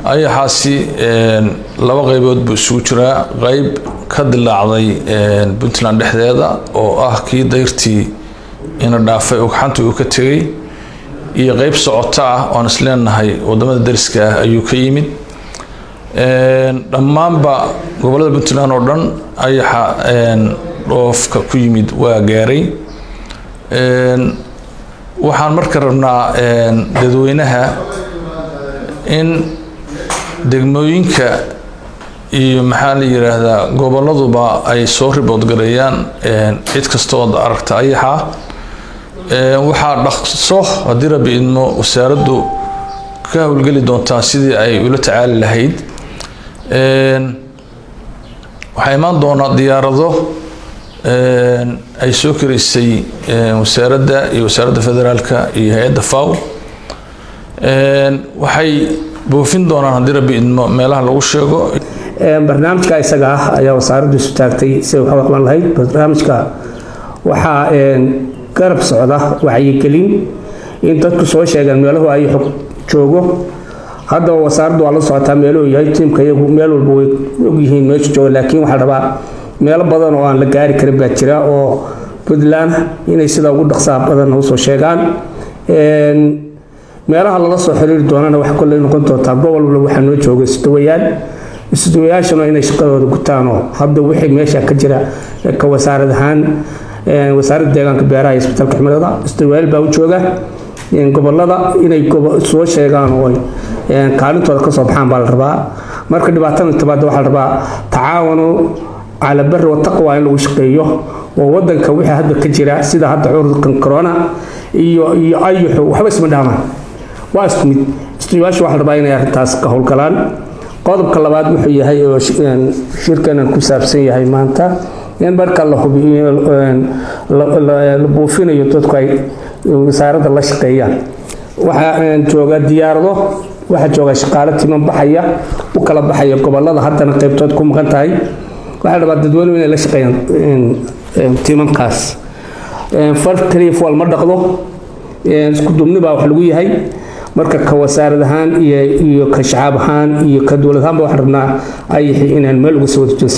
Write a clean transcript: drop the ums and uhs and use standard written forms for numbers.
Ayaxaasi laba qaybood buu isugu jiraa: qayb ka dilaacday Puntland dhexdeeda oo ah kii dayrtii ina dhaafay oo gaxantii uu ka tegey, iyo qayb socota ah oon isleenahay wadamada dariska ah ayuu ka yimid. Dhammaanba gobolada Puntland oo dhan ayaxa dhoofka ku yimid waa gaaray. Waxaan marka rabnaa dadweynaha in degmooyinka iyo, maxaa la yiraahdaa, goboladuba ay soo report gareeyaan cid kasta oo aragta ayaxa. Waxaa dhaqso, haddii Rabbi idmo, wasaaraddu ka howlgeli doontaa sidii ay ula tacaali lahayd. Waxaa imaan doonaa diyaarado ay soo kareysay wasaaradda iyo wasaaradda federaalka iyo hay-adda FAO. Waxay buufin doonaan, haddii Rabbi idmo, meelaha lagu sheego. Barnaamijka isaga ah ayaa wasaaraddu isu taagtay si wax uga qaban lahayd. Barnaamijka waxaa garab socda wacyigelin in dadku soo sheegaan meelahu ay xog joogo. Haddaba wasaaraddu waa la socotaa meeluhu yahay. Tiimka iyagu meel walba way ogyihiin meeshu jooga, laakiin waxaa rabaa meelo badan oo aan la gaari karin baa jira oo Puntland inay sida ugu dhaqsaha badan usoo sheegaan. Meelaha lala soo xiriiri doonana waxay kolley noqon doontaa gobol walba waxaa noo jooga isduwayaal. Isduwayaashuna inay shaqadooda gutaan oo hadda wixii meesha ka jira ka wasaarad ahaan, Wasaaradda Deegaanka, Beeraha iyo Isbitaalka Cimilada, isduwayaal baa u jooga gobolada. Inay soo sheegaan oo kaalintooda kasoo baxaan baa la rabaa. Marka dhibaatada timaada, waxaa la rabaa tacaawanu cala bari wataqwa in lagu shaqeeyo oo wadanka wixii hadda ka jira, sida hadda cudurkan corona iyo ayuxu waxba isma dhaamaan, waa isku mid. Isduwayaasha waxaa la rabaa inay arrintaas ka howlgalaan. Qodobka labaad wuxuu yahay oo shirkanan ku saabsan yahay maanta in marka la hubiyo la buufinayo, dadku ay wasaaradda la shaqeeyaan. Waxaa jooga diyaarado, waxaa jooga shaqaale timan baxaya, u kala baxaya gobolada, haddana qaybtood ku maqan tahay. Waxaa la rabaa dadweynuhu inay la shaqeeyaan timankaas. Far kaliya fool ma dhaqdo, isku duubni baa wax lagu yahay. Marka ka wasaarad ahaan iyo ka shacab ahaan iyo ka dowlad ahaanba waxaan rabnaa ayixi inaan meel uga soo wada jeedsano.